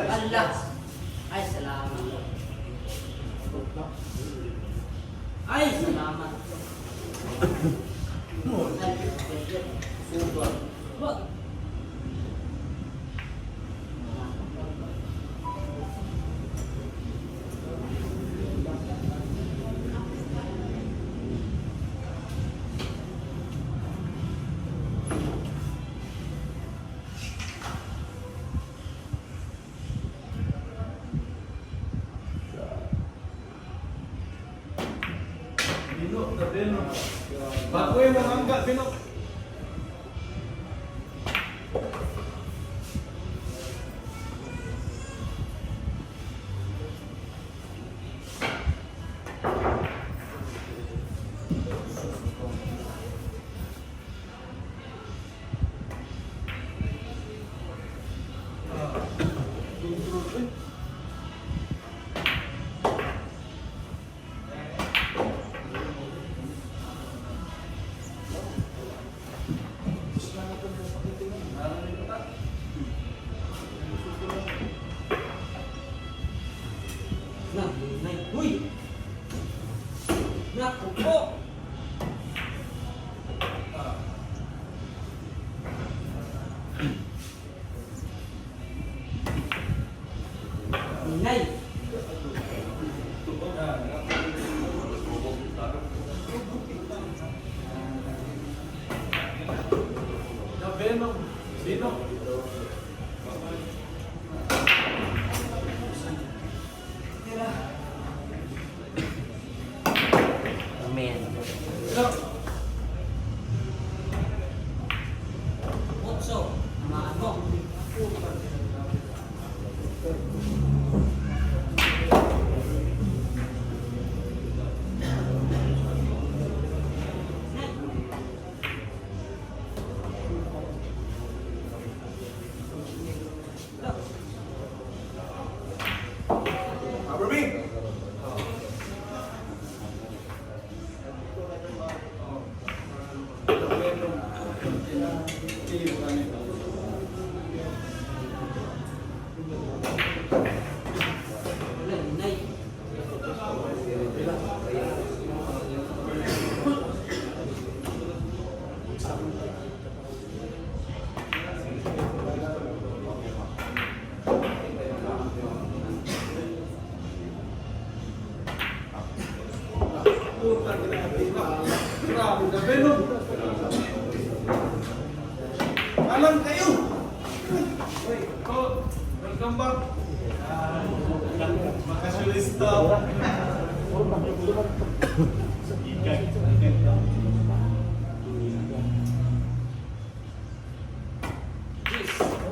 Allah. Ay, salamat. Ay, salamat. Ay, sugar. Ba? Bino, tabeno. Bakoy mo hangga, Bino. Ah, control, eh. Na, nay, huy! Naku po! Nay! Tabeno. Bino. Amen. Bino. Otso, tamaan mo. Aberby. Wala, nay. Puta, grabe na. Grabe na, Beno. Alam kayo. Uy, ko, welcome back. Makasulista. Jeez.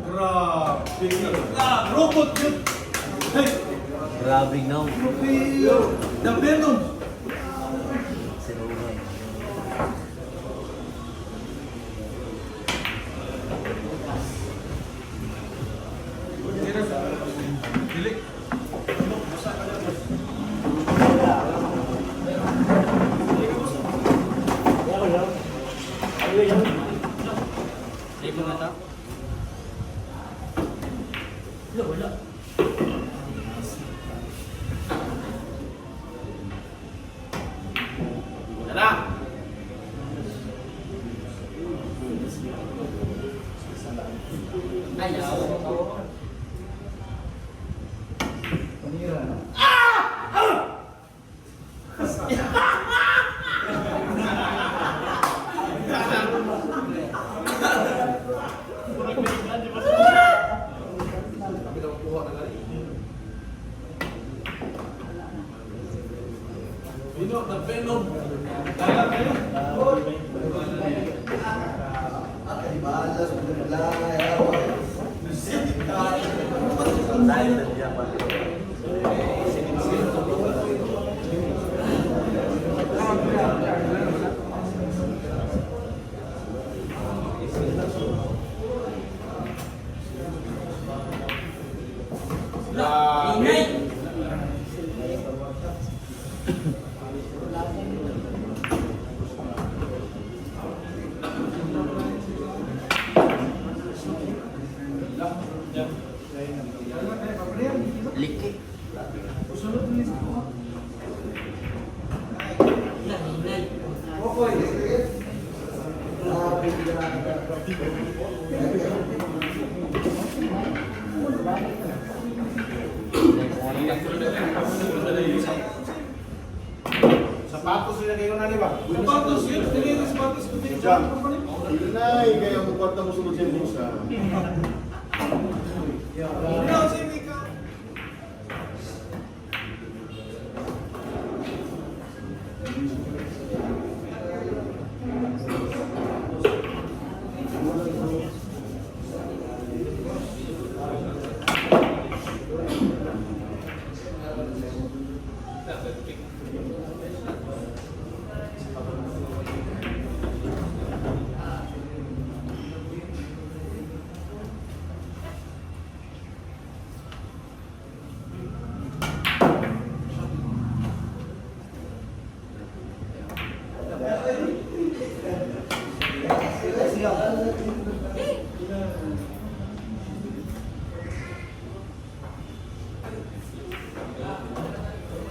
Grabe. Grabe, robot yun. Hey, Grabe no. grabe. The Venom. Si Roman. Dili. Save mo nga to? Wala, wala. Tara. Ay, ayaw. Bino, the Venom. Tara kayo. Liki. Wala, hinay. Sapatos nila kayo na, di ba? Sapatos yun, dili yung sapatos ko dili. Jam. Inay, kaya mo kwarta mo sulod sa bulsa. Ikaw si Mika.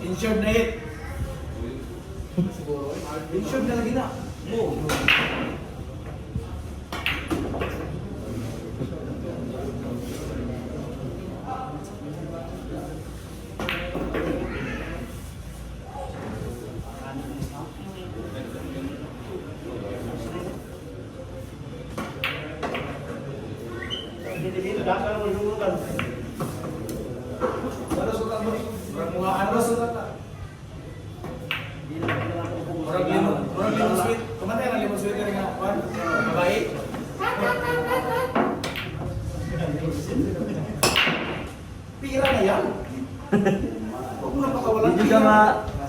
Insured na hit. Insured na lagi na. Mo. Ano sa tata? Murag limon, murag limon sweet. Kumatay na limon sweet nga kwan. Babae. Pira na yan. Huwag mo na pakawalan. Dito ka ma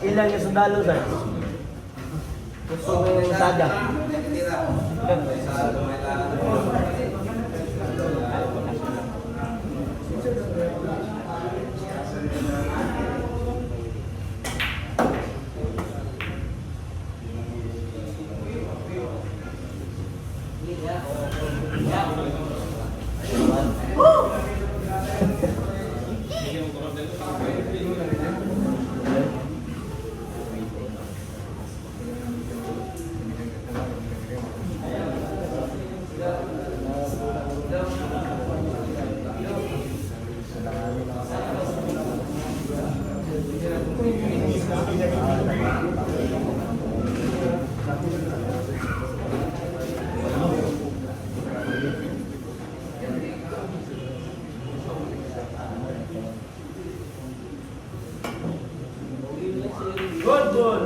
ilang yung sundalo sir. Gusto mo yung sada. Good ball.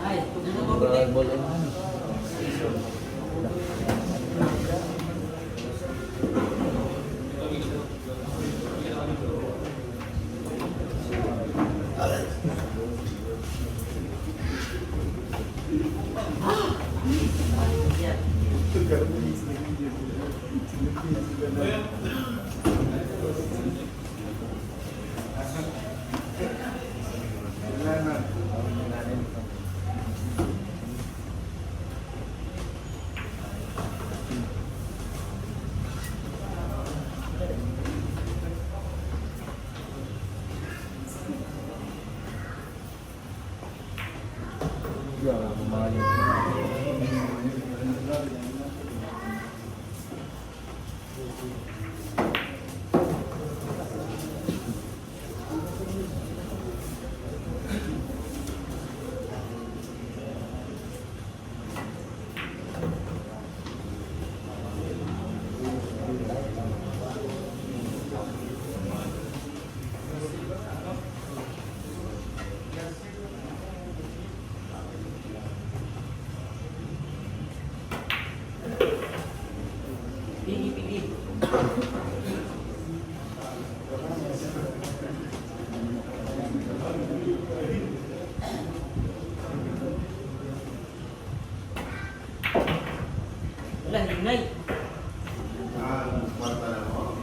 Ay, tugtog mo Ball eh. Pigi, pigi. Wala, hinay. Ah, kwarta na mo.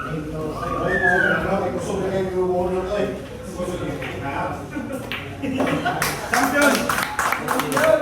Ay, buhok na lang. Kusog na kayo yung buhok na to eh. Champion!